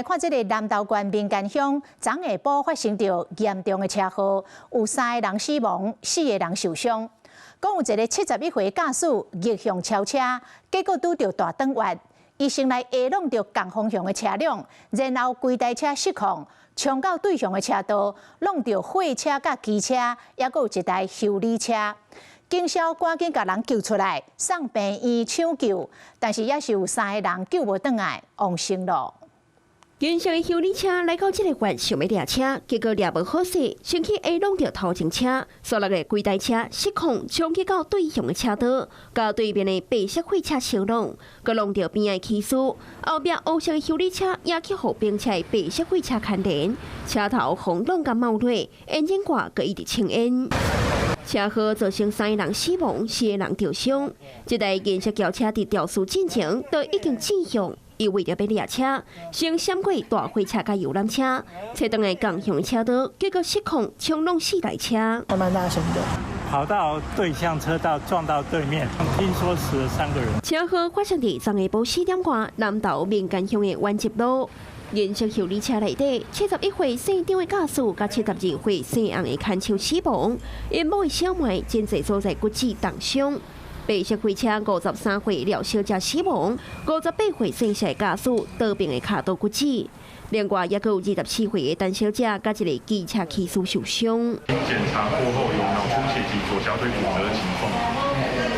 看這个南投縣民權鄉，昨下晡發生著嚴重的車禍，有三個人死亡，四個人受傷。講有一个71歲駕駛逆向超車，結果拄著大轉彎，伊先來下挵著仝方向的車輛，然後規台車失控，衝到對向的車道，挵著貨車佮機車，猶閣有一台修理車。警消趕緊共人救出來，送病院搶救，但是猶是有三个人救無轉來，往生囉。銀色的修理車來到這个彎，想欲掠車，結果掠無好勢，先去下挵著頭前車，紲落來規台車失控，衝去到對向的車道，佮對面的白色貨車相挵，閣挵著邊的騎士，後壁烏色的修理車也去予並車的白色貨車牽連，車頭予挵共冒落，引擎蓋閣一直青煙。車禍造成三个人死亡，四个人著傷。這台銀色轎車佇肇事進前就已經轉向。伊為著欲掠車，先閃過大貨車佮遊覽車，切轉來仝向的車道，結果失控衝挵四台車。還蠻大聲的，跑到對向車道撞到對面，聽說死了三個人。車禍發生佇昨下晡4點外，南投民權鄉的苑集路，銀色修理車內底71歲姓張的駕駛，佮72歲姓洪的牽手死亡，𪜶某的小妹真濟所在骨折重傷。白色貨車53歲廖小姐死亡，58歲姓謝駕駛倒爿的跤肚骨折。另外，猶閣有24歲的陳小姐佮一个機車騎士受傷。檢查過後有腦出血及左小腿骨折的情況，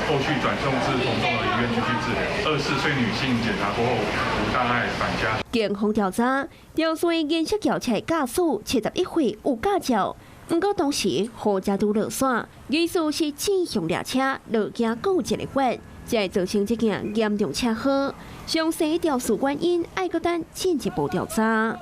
後續轉送至同綜合醫院繼續治療。24歲女性檢查過後無大礙返家。警方調查，肇事銀色轎車駕駛71歲有駕照。毋過當時雨才拄落煞，疑似是轉向掠車，落驚閣有一个彎，才會造成這件嚴重車禍。詳細肇事原因，愛閣等進一步調查。